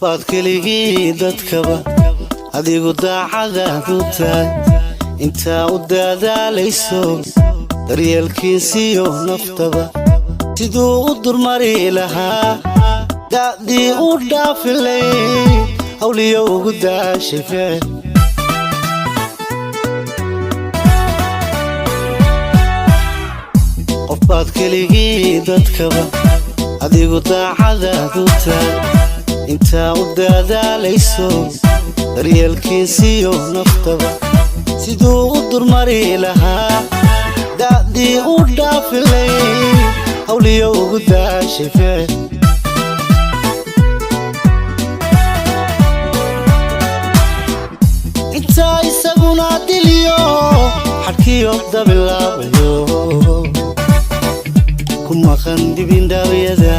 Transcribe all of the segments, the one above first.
Baad keligii dadkaba adigu daacadaad u tahay, intaa u dadaalayso daryeelkiisiyo naftaba, siduu u durmari lahaa da'dii u dhaafilay, hawliyo ugu daashay ficil. Qof baad keligii dadkaba adigu daacadaad u tahay, intaa u dadaalayso daryeelkiisiyo naftaba, siduu u durmari lahaa da'dii u dhaafilay, hawliyo ugu daashay ficil. Intaa isaguna diliyo xadhkiyo dabilaabayo ku maqan dibindaawyada.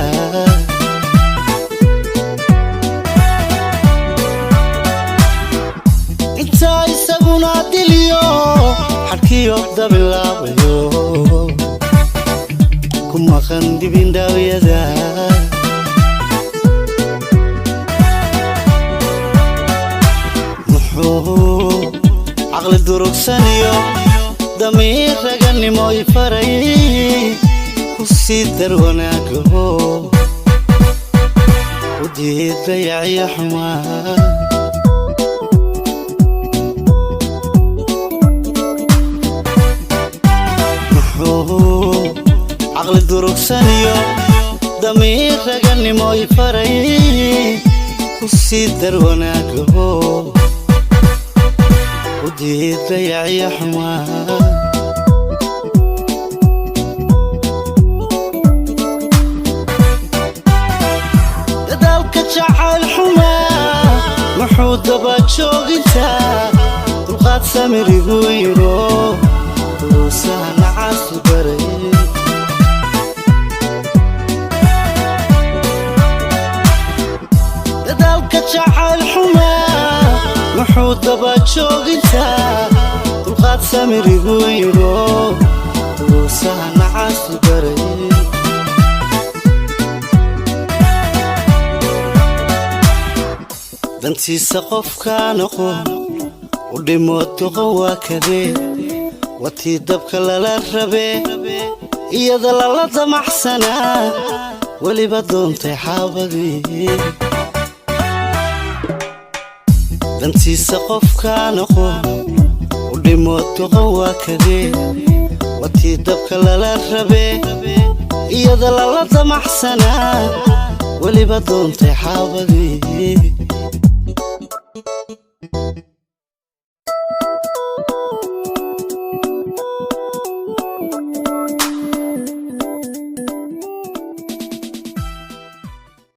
Intaa isaguna diliyo xadhkiyo dabilaabayo ku maqan dibindaawyada. Muxuu caqli durugsaniyo damiir raganimo i faray, ku sii dar wanaagaho u diid dayacyo xumaa. Muxuu caqli durugsaniyo damiir raganimo i faray, ku sii dar wanaagaho u diid dayacyo xumaa. Dadaalka jacayl xumaa muxuu daba joogintaa, dulqaad samirigu yidho duruusaha nacaasi baray. Dadaalka jacayl xumaa muxuu daba joogintaa, dulqaad samirigu yidho duruusaha nacaasi baray. Dantiisa qofka noqo u dhimo doqon waa kadee, watii dabka lala rabee iyada lala damaxsanaa, weliba doontay xaabadii. Dantiisa qofka noqo u dhimo doqon waa kadee, watii dabka lala rabee iyada lala damaxsanaa, weliba doontay xaabadii.